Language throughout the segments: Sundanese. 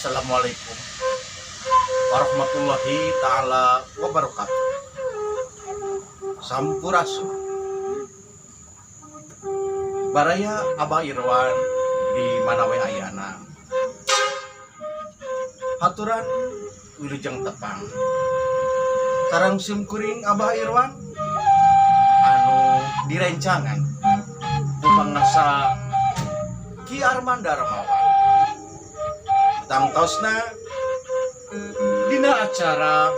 Assalamualaikum warahmatullahi taala wabarakatuh. Sampurasun. Baraya Abah Irwan di mana we ayana. Haturan wilujeng tepang sareng sim kuring Abah Irwan anu direncangan ku pangasa Ki Arman Darmawan. Tangtosna dina acara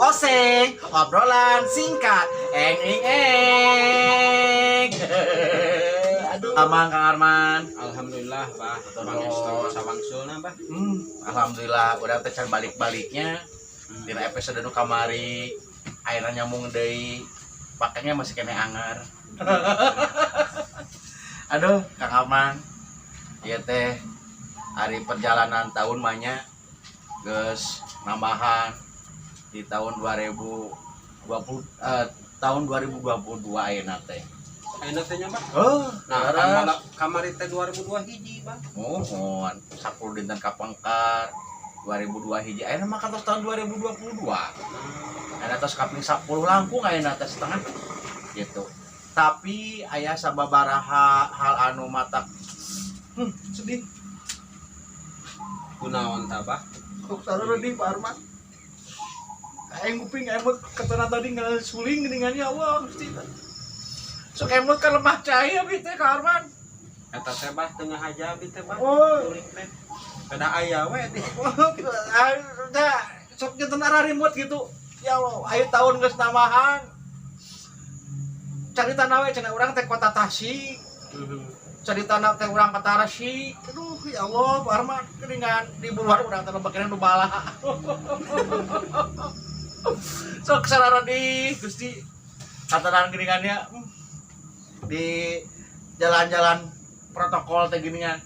Oseng, obrolan singkat, eng eng eng. Aduh, Amang Kang Arman. Alhamdulillah, Bah. Betul. Pangestu sawangsulna, Bah. Alhamdulillah udah teh can balik-baliknya dina episode nu kamari akhirnya nyambung deui, pakainya masih keneh anger. Aduh, Kang Arman, ieu teh hari perjalanan tahun mah nya geus nambahan di tahun 2020, tahun 2022 ayeuna teh. Ayeuna teh nya, Bah. Oh, Nah, leres. Kamari teh 2002 hiji, Bah. Muhun 10 dinten kapengkar 2002 hiji, ayeuna mah kantos tahun 2022. Ayeuna tos kaping 10 langkung, ayeuna teh setengah gitu. Tapi aya sababaraha hal anu matak sedih. Kunaon tah, Bah? Kok sedih, Pak Arman? Aing kuping emot katana tadi suling geuningan, ya Allah Gusti. Sok emot ka lemah cai abi teh, Kak Arman. Eta teh, Bah, tengah aja abi teh, Bah. Oh. Suling teh. Kada aya we di. Udah sok janten remote gitu. Ya Allah, ayo tahun geus nambahan. Carita we cenah urang teh kota Tasik. Carita teh urang kota Tasik. Aduh, ya Allah, Pak Arman, geuningan di buruan urang teh loba keneh nu bala. Sok sararadi Gusti. Katanan geuningannya di jalan-jalan protokol teh geuningan.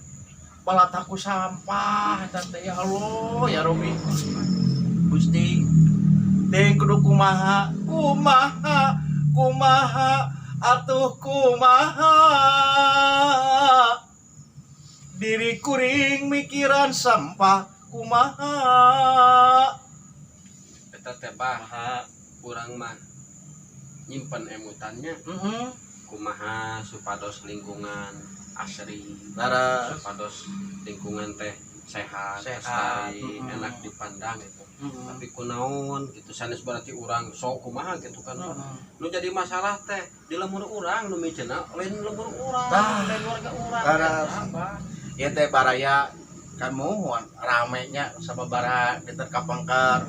Balataku sampah eta teh, ya Allah, ya Robi. Gusti, teh kudu kumaha, kumaha, kumaha atuh kumaha. Diri kuring mikiran sampah kumaha. Eta teh, Bah, urang mah nyimpen emutannya kumaha supados lingkungan asri, supados lingkungan teh sehat, Sehat, lestari, enak dipandang gitu. Tapi kunaon gitu sanes berarti urang sok kumaha gitu kan, Pak. Nu jadi masalah teh di lembur urang nu miceuna lain lembur urang, lain warga urang. Eta, Bah. Ya teh baraya kan muhun ramenya sababaraha dinten kapengker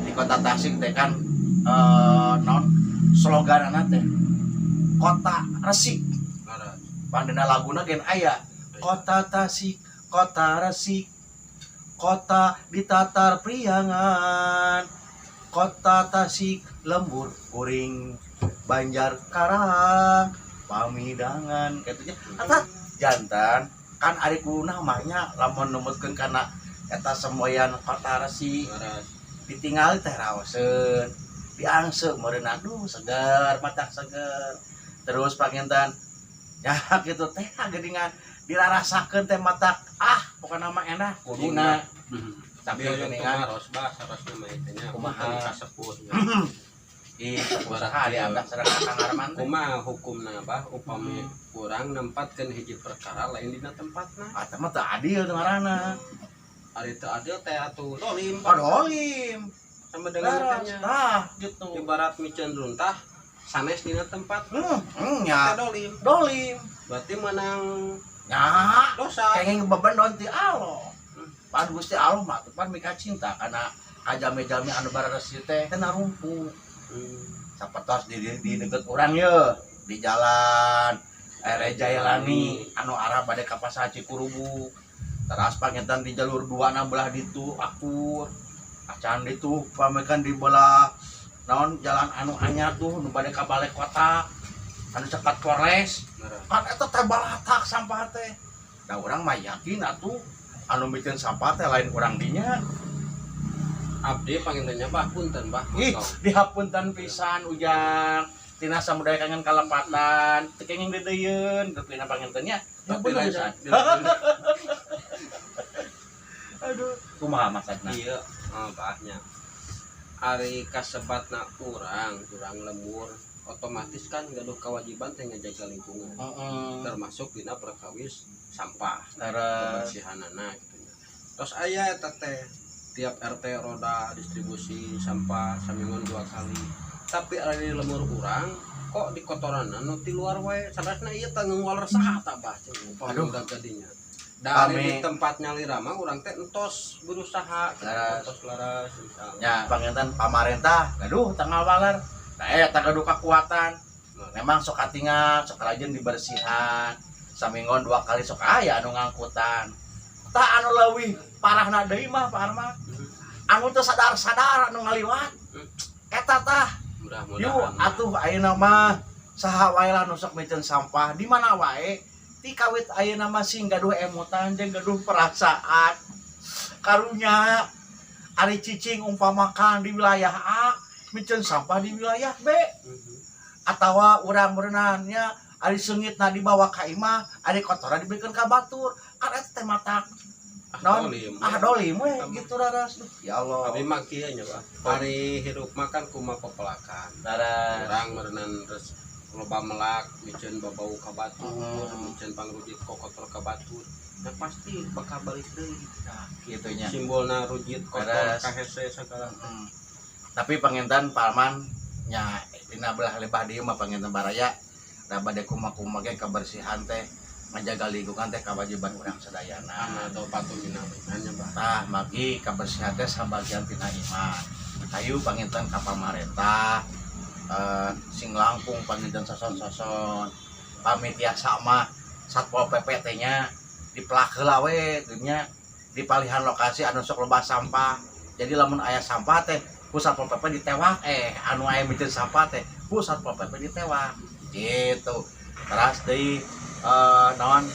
di kota Tasik teh kan non sloganana teh kota resik. Pandena laguna gen aya kota Tasik, kota resik, kota ditatar priangan, kota Tasik lembur kuring Banjar Karang pamidangan gitu nya. Eta jantan kan ari ku namanya lamun numutkeun kana eta semboyan kota resik, ditinggali teh raoseun, diangse meureun, aduh seger, mata seger. Terus panginten ya gitu teh geuningan dirarasakeun teh mata, ah pokokna mah enak kuduna. Tapi Tapi hoyong geuningan tumaros, Bah, sarosna mah eta nya. Kumaha? Punten kasepuh nya. Ih, usaha dianggap sareng Kang Arman teh. Kumaha hukumna, Bah, upami urang nempatkeun hiji perkara lain dina tempatna? Atau mah teu adil teu ngaranna. Ari teu adil teh atuh dolim. Oh, dolim. Sama dengan Leres, teh nya. Tah gitu. Ibarat miceun runtah sanes dina tempat nya teh dolim. Dolim. Berarti menang Nya dosa. Kenging beban ti Allah. Pan Gusti Allah mah teu pan mika cinta kana kajami-jami anu bararesi teh teu narumpu. Sapertos di deket urang ye di jalan Jailani anu arah bade ka Pasar Cikurubuk. Teras panginten di jalur 2 na belah ditu akur. Acan ditu pamekan di belah naon jalan anu anyar tuh nu bade ka balai kota anu cekat Polres. Kan eta teh balatak sampah teh. Da urang mah yakin atuh anu mikeun sampah teh lain urang dinya. Abdi panginten nya, Bah, punten, Bah. Ih, dihapunten pisan ujang. Tina samudaya kangen kalepatan, teu kenging deudeuyeun, rupina panginten nya. Tapi Hapunten lain pisan. Aduh, kumaha maksudna? Iya, oh, bahnya ari kasebatna urang urang lembur otomatis kan gaduh kewajiban teh ngajaga lingkungan, termasuk dina perkawis sampah, kebersihanana gitu nya. Terus aya eta teh tiap RT roda distribusi sampah saminggon dua kali, tapi ada di lembur urang kok di kotoran nu ti luar wae. Sanesna ieu tanggung waler saha tah, Bah? Aduh. Aduh, jadinya dari Kami- di tempat nyalira mah urang teh entos berusaha gitu, Laras. Entos laras misalnya. Ya, panginten pamarentah gaduh tanggal waler. Nah, eta gaduh kekuatan. Memang sok katingal, sok rajin dibersihan. Saminggon dua kali sok aya anu ngangkutan. Tah, anu leuwih parahna deui mah, Pak Arman, anu teu sadar-sadar anu ngaliwat. Eta tah. Mudah-mudahan. Yuk atuh, ayeuna mah saha wae lah nu sok miceun sampah di mana wae, ti kawit ayeuna mah sing gaduh emutan jeung gaduh perasaan. Karunya ari cicing umpamakan di wilayah A, miceun sampah di wilayah B, atawa urang berenangnya ari seungitna dibawa ka imah, ari kotoran dibikeun ka batur, kan eta teh matak Ah, naon? dolim. Ah, dolim we gitu, raras. Duh, ya Allah. Abi mah kieu nya, Pak. Ari hirup makan kumaha pepelakan. Raras. Urang meureunan terus loba melak, miceun babau ka batur, miceun pangrujit kokotor ka batur. Nah, pasti bakal balik deui. Nah, kitu nya. Simbolna rujit kotor Beres. Ka hese segala. Tapi panginten, Pak Arman nya, dina belah lebah dieu mah panginten baraya da bade kumaha-kumaha ge kebersihan teh, ngajaga lingkungan teh kewajiban urang sadayana. Ana atau patu minaminannya, Pak. Tah, magi kebersihan teh sabagian tina iman. Hayu panginten ka pamarentah, sing langkung panginten soson-soson. Pami tiasa mah Satpol PP teh nya dipelak heula we nya di palihan lokasi anu sok loba sampah. Jadi lamun aya sampah teh ku Satpol PP ditewak, anu aya miceun sampah teh ku Satpol PP ditewak gitu. Terus deui, naon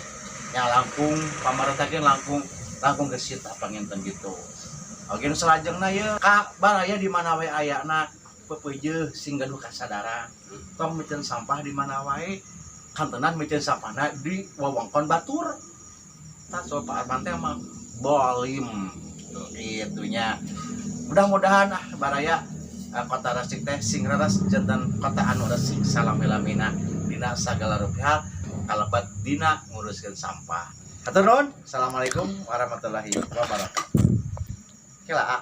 nya, langkung pamarentah ge langkung langkung gesit panginten gitu. Oke, nu salajengna ye ka baraya di mana wae ayana, pepeujeuh sing gaduh kasadaran, tong miceun sampah di mana wae, kantenan miceun sampahna di wewengkon batur. Tah, soal Pak Arman teh mah bolim gitu nya. Mudah-mudahan ah baraya, kota Resik teh sing raras janten kota anu resik salami-lamina dina sagala rupi hal, kalebat dina nguruskeun sampah. Hatur nuhun. Assalamualaikum warahmatullahi wabarakatuh. Kela.